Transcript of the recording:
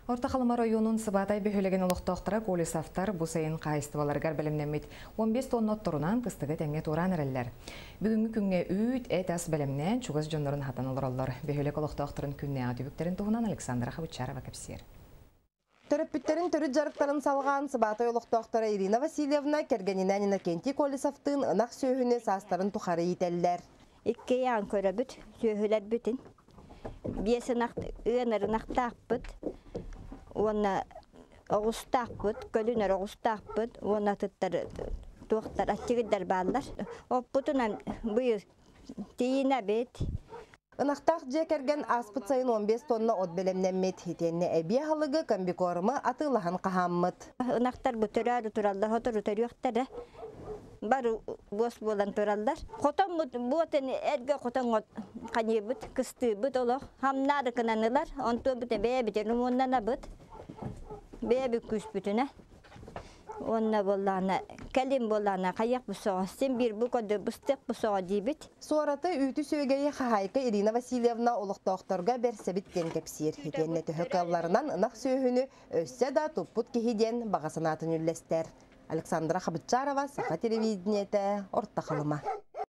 Орто Халыма оройуонун Сыбаатай бөһүөлэгин олохтоохторо Колесовтар бу сайын хаһаайыстыбаларыгар бэлэмнэммит 15 тонна отторунан кыстыгы тэҥҥэ туораан эрэллэр. Бүгүҥҥү күҥҥэ үүт, эт ас бэлэмнээн чугас дьоннорун аһатан олороллор. Бөһүөлэк олохтоохторун күннээҕи түбүктэрин туһунан Александра Хабычарова кэпсиир. Төрөппүттэрин төрүт дьарыктарын салҕаан Сыбаатай олохтоохторо Ирина Васильевна кэргэнинээн Иннокентий Колесовтыын ынах сүөһүнү саастарын тухары иитэллэр. Иккиэйэҕин көрөбүт, сүөһүлэрбитин. Биэс ынах ыанар ынахтаахпыт уонна оҕустаахпыт, көлүнэр оҕустаахпыт уонна атыттар туохтар аччыгыйдар бааллар. Оппутунан быйыл тиийинэбит. Ынахтаах дьиэ кэргэн ааспыт сайын 15 тонна от бэлэмнэммит. Итиэннэ эбии аһылыгы комбикормы атыылаһан хаһааммыт. Ынахтар бу төрөөрү тураллар, сотору төрүөхтэрэ. Бары буос буолан тураллар. Хотоммут буотын эргэ хотоҥҥо ханьыыбыт, кыстыыбыт олох. Хамнаары гынан ылар, онтуон бутэ бэйэбитин умуннанабыт. Бэйэбит күүспүтүнэ. Уонна буоллаҕына, кэлин буоллаҕына хайыах бу соҕо, син биир бу көрдө быстыах бу соҕо диибит. Суораты үүтү сүөгэйи хаһаайка Ирина Васильевна олохтоохторго бэрсэбит диэн кэпсиир. Итиэннэ төһө кыалларынан ынах сүөһүнү өссө да туппут киһи диэн баҕа санаатын үллэстэр. Александра Хабычарова, Саха телевидениетэ, Орто Халыма.